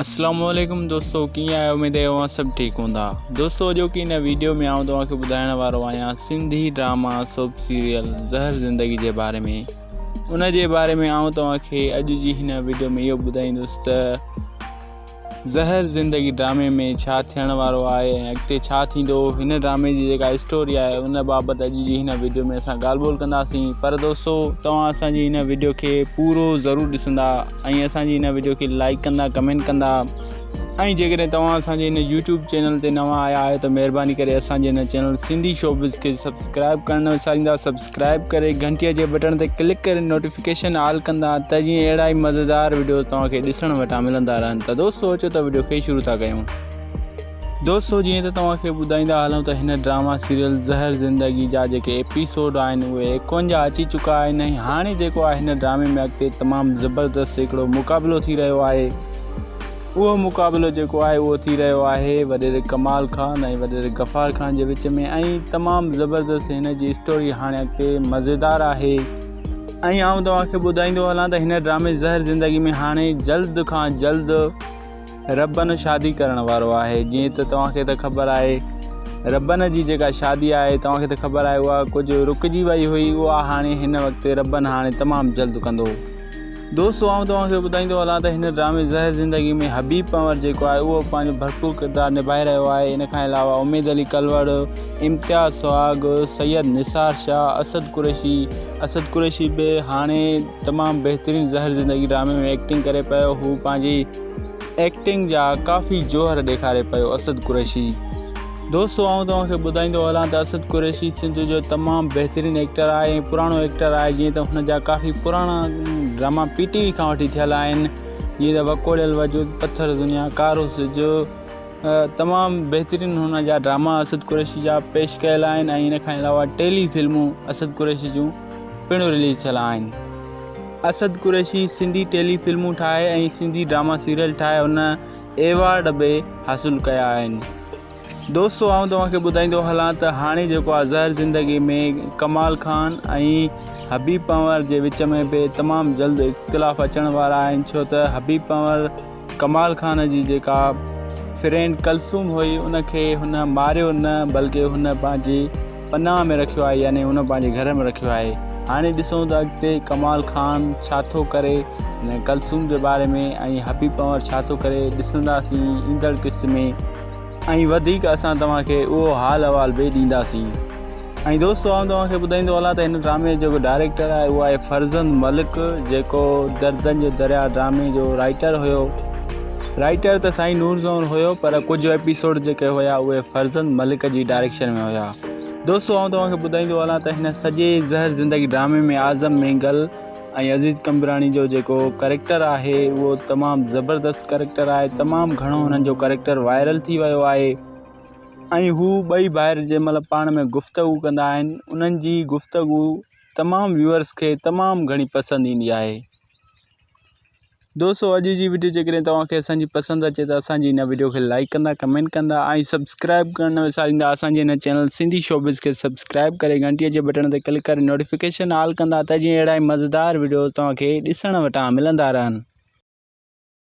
اسلام عليڪم دوستو ڪيئن آهيو اميد آهي اوهان سڀ ٺيڪ هوندا دوستو اڄوڪي هن ويڊيو ۾ آئون توهان کي ٻڌائڻ وارو آهيان سنڌي ڊراما سوپ سيريل زهر زندگي جي باري ۾ ان جي باري ۾ آئون توهان کي اڄ جي هن ويڊيو ۾ اهو ٻڌائيندس ته زهر زندگي ڊرامي ۾ ڇا ٿيڻ وارو آهي ۽ اڳتي ڇا ٿيندو هن ڊرامي جي جيڪا اسٽوري آهي ان بابت اڄ جي هن ويڊيو ۾ اسان ڳالهه ٻولهه ڪنداسين پر دوستو توهان اسان جي هن ويڊيو کي پورو ضرور ڏسندا ۽ اسان جي هن ويڊيو کي لائڪ ڪندا ڪمينٽ ڪندا ۽ جيڪڏهن توهان اسان جي هن يوٽيوب چينل تي نوان آيا آهيو ته مهرباني ڪري اسان جي هن چينل سنڌي شوبز کي سبسڪرائب ڪرڻ نه وساريندا سبسڪرائب ڪري گهنٽي جي بٽڻ تي ڪلڪ ڪري نوٽيفڪيشن آل ڪندا ته جيئن اهڙا ئي مزيدار وڊيو توهان کي ڏسڻ وٽان ملندا رهن ته دوستو اچو ته وڊيو کي شروع ٿا ڪيون. دوستو جيئن ته توهان کي ٻڌائيندا هلون ته هن ڊراما سيريل زهر زندگي جا جيڪي ايپيسوڊ آهن اهي 51 اچي چڪا آهن ۽ هاڻي جيڪو آهي هن ڊرامي ۾ اڳتي تمام زبردست هڪڙو مقابلو ٿي رهيو آهي اهو مقابلو جيڪو آهي اهو ٿي رهيو آهي وڏيري ڪمال خان ۽ وڏيري غفار خان جي وچ ۾ ۽ تمام زبردست هن جي اسٽوري هاڻي اڳتي مزيدار آهي ۽ آئون توهان کي ٻڌائيندو هلان ته هن ڊرامي زهر زندگي ۾ هاڻي جلد کان جلد ربن شادي ڪرڻ وارو آهي جيئن ته توهان کي ته خبر آهي ربن جي جيڪا شادي آهي توهان کي ته خبر آهي اها ڪجهه رڪجي وئي هئي اها هاڻي هن وقت ربن هاڻي تمام جلد ڪندو دوستو آئون توهان کي ٻڌائيندو هلان ته هن ڊرامي زهر زندگي ۾ حبيب پنور جيڪو آهي اهو پنهنجو ڀرپور ڪردار نڀائي رهيو آهي ان کان علاوه اميد علي ڪلوڙ امتياز سهاڳ سيد نثار شاهه اسد قريشي اسد قريشي به هاڻي تمام بهترين زهر زندگي ڊرامي ۾ ايڪٽنگ ڪري پيو هو پنهنجي ايڪٽنگ جا ڪافي جوهر ڏيکاري پيو اسد قريشي دوستو آئون توهان کي ٻڌائيندو هلان ته اسد قريشي سنڌ جو تمام بهترين ايڪٽر آهي ۽ پراڻو ايڪٽر آهي جيئن ته هن جا ڪافي پراڻا ڊراما پي ٽي وي کان وٺي ٿيل آهن جيئن ته وڪوڙيل وجود پٿر دنيا ڪارو سج تمام بهترين هن جا ڊراما اسد قريشي جا پيش ڪيل آهن ۽ ان کان علاوه ٽيلي فلمون اسد قريشي جون پڻ رليز ٿيل آهن اسد قريشي سنڌي ٽيلي فلمون ٺاهي ۽ سنڌي ڊراما سيريل ٺاهي هن ايوارڊ به حاصل ڪيا آهن. دوستو آئون توهان کي ٻڌائيندو هلان ته هاڻي جيڪو آهي زهر زندگي ۾ ڪمال خان ۽ حبيب پنور جي وچ ۾ به تمام جلد اختلاف اچڻ وارا آهن ڇو ته حبيب پنور ڪمال خان جي جيڪا فرينڊ ڪلثوم هئي ان کي هن ماريو نه بلڪه هن پنهنجي پناهه ۾ رکيو آهي يعني هن پنهنجي گهر ۾ رکيو آهي هاڻي ڏسون ته اڳتي ڪمال خان ڇا ٿو ڪري هن ڪلثوم جي باري ۾ ۽ حبيب پنور ڇا ٿو ڪري ڏسنداسين ايندڙ قسط ۾ ۽ وڌيڪ اسان توهان کي اهو حال احوال به ڏينداسين ۽ دوستو آئون توهان کي ٻڌائيندو هلان ته هن ڊرامي جو جيڪو ڊائريڪٽر آهي اهو آهي فرزند ملڪ جيڪو دردن جو دريا ڊرامي جو رائٽر هيو رائٽر ته سائين نور زئور هيو پر ڪجهه ايپيسوڊ جيڪي هيا اهي فرزند ملڪ جي ڊائريڪشن ۾ هيا دوستو آئون توهان کي ٻڌائيندو هلان ته هن سڄي زهر زندگي ڊرامي ۾ اعظم مينگل ۽ عزيز قمبراڻي جو جيڪو ڪريڪٽر آهي اهو تمام زبردست ڪريڪٽر آهي تمام گهڻو هنن جو ڪريڪٽر وائرل ٿي ويو آهي ۽ هو ٻئي ڀائر جنهن مهل پاڻ ۾ گفتگو ڪندا آهن انهن جي گفتگو تمام ويوئرس کي تمام گهڻي پسند ايندي آهي دوستو اڄ جي وڊيو جيڪڏهن توهان کي اسان جي پسند اچي ته اسان جي هن وڊيو کي لائڪ ڪندا ڪمينٽ ڪندا ۽ سبسڪرائب ڪرڻ نه وساريندا اسان جي هن چينل سنڌي شوبز کي سبسڪرائب ڪري گهنٽي جي بٽڻ تي ڪلڪ ڪري نوٽيفڪيشن آل ڪندا ته جيئن اهڙا ئي مزيدار وڊيو توهان کي ڏسڻ وٽان ملندا رهن.